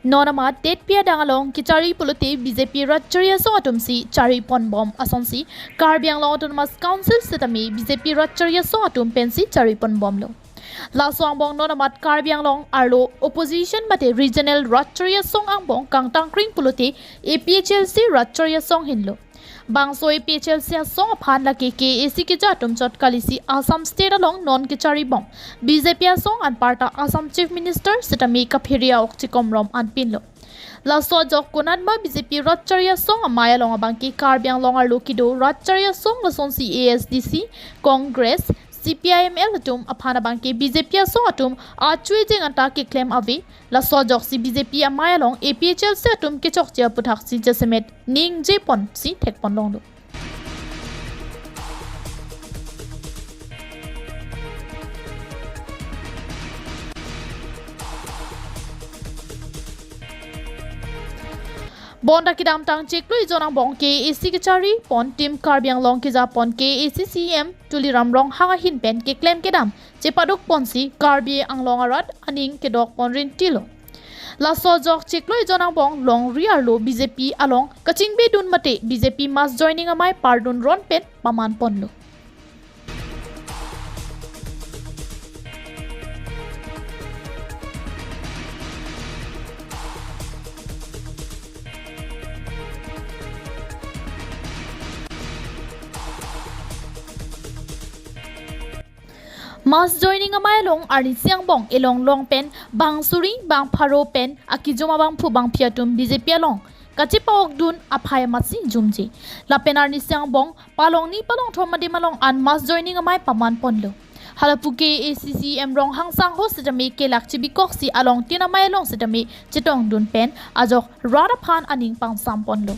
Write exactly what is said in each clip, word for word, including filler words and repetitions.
Non amat detpi adang along kechari pulote B J P rat chari asong atum si chari ponbom asonsi Karbi Anglong Autonomous Council setame B J P rat chari asong atum pensi chari ponbomlo. Laso angbong non amat Karbi Anglong arlo opposition mate regional rat chari asong angbong kangtangkring pulote A P H L C rat chari asong henlo. Bangso A P H L C asong aphan lake K A A C keja atum chot kalisi Assam State along non kecharibom B J P asong anparta Assam Chief Minister setame kaphere a-ok chikomrom anpinlo. Laso ajok konatma B J P rat chari asong amei along abangke Karbi Anglong arlo kedo rat chari asong lasonsi A S D C, Congress, C P I M L atum aphan abangke B J P asong atum achu ejeng anta keklem ave. Laso ajoksi B J P amei along A P H L C atum kechokche aputhaksi jasemet ningje ponsi thekpon longlo. Bonta kedamtang chiklo ejon angbong K A A C kechari pon Team Karbi Anglong kejapon K A A C C E M Tuliram Ronghang ahin pen keklem kedam chepaduk ponsi Karbi Anglong arat aning kedok pon rintilo. Laso ajok chiklo ejon angbong longri arlo B J P along kachingbedun mate B J P mass joining amei pardun ron pen paman ponlo. Mass joining amei along arnisi angbong elong long pen bang suri bang pharo pen akejum abangphu bangphi atum B J P along kachepa-okdun aphai amatsi jumje. Lapen arnisi angbong palongni palongthom adim along an mass joining amei paman ponlo. Halapu K A A C C E M Ronghang sangho setame kelak chibikoksi alongtin amei along setame chetongdun pen ajok rat aphan aning pangsam ponlo.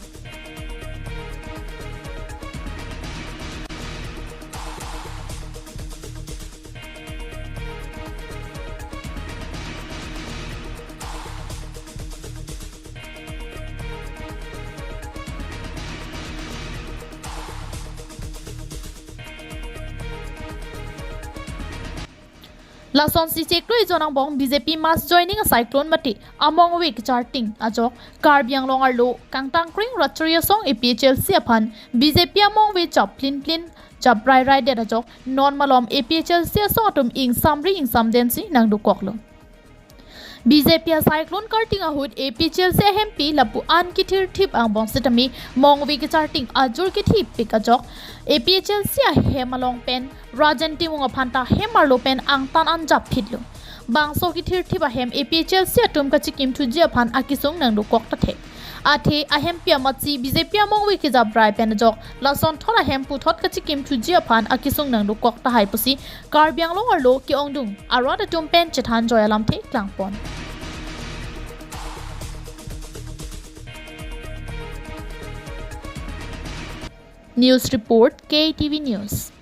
Lasonsi chiklo ejon angbong B J P mass joining a-cyclone mate among ave kecharting ajok Karbi Anglong arlo kangtangkring rat chari asong A P H L C aphan B J P among ave chap plin plin chap rai rai det ajok non malom A P H L C asong atum ingsamri ingsamdensi nangdukoklo. B J P a-cyclone karting ahut A P H L C ahempi lapu-an kethirthip angbong setame mong ave kecharting ajur kethipik ajok A P H L C ahem along pen Rajen Timung aphan ta hem arlo pen angtan anjap phitlo. Bangso kethirthip ahem A P H L C atum kachekimthuji aphan akesung nangdukok ta thek. Athe ahempi amatsi B J P among ave kejap rai pen ajok lasonthot ahem puthot kachekimthuji aphan akesung nangdukok tahai pusi Karbi Anglong arlo ke-ongdung arat atum pen chethan joi alamthe klangpon. News report, K T V News.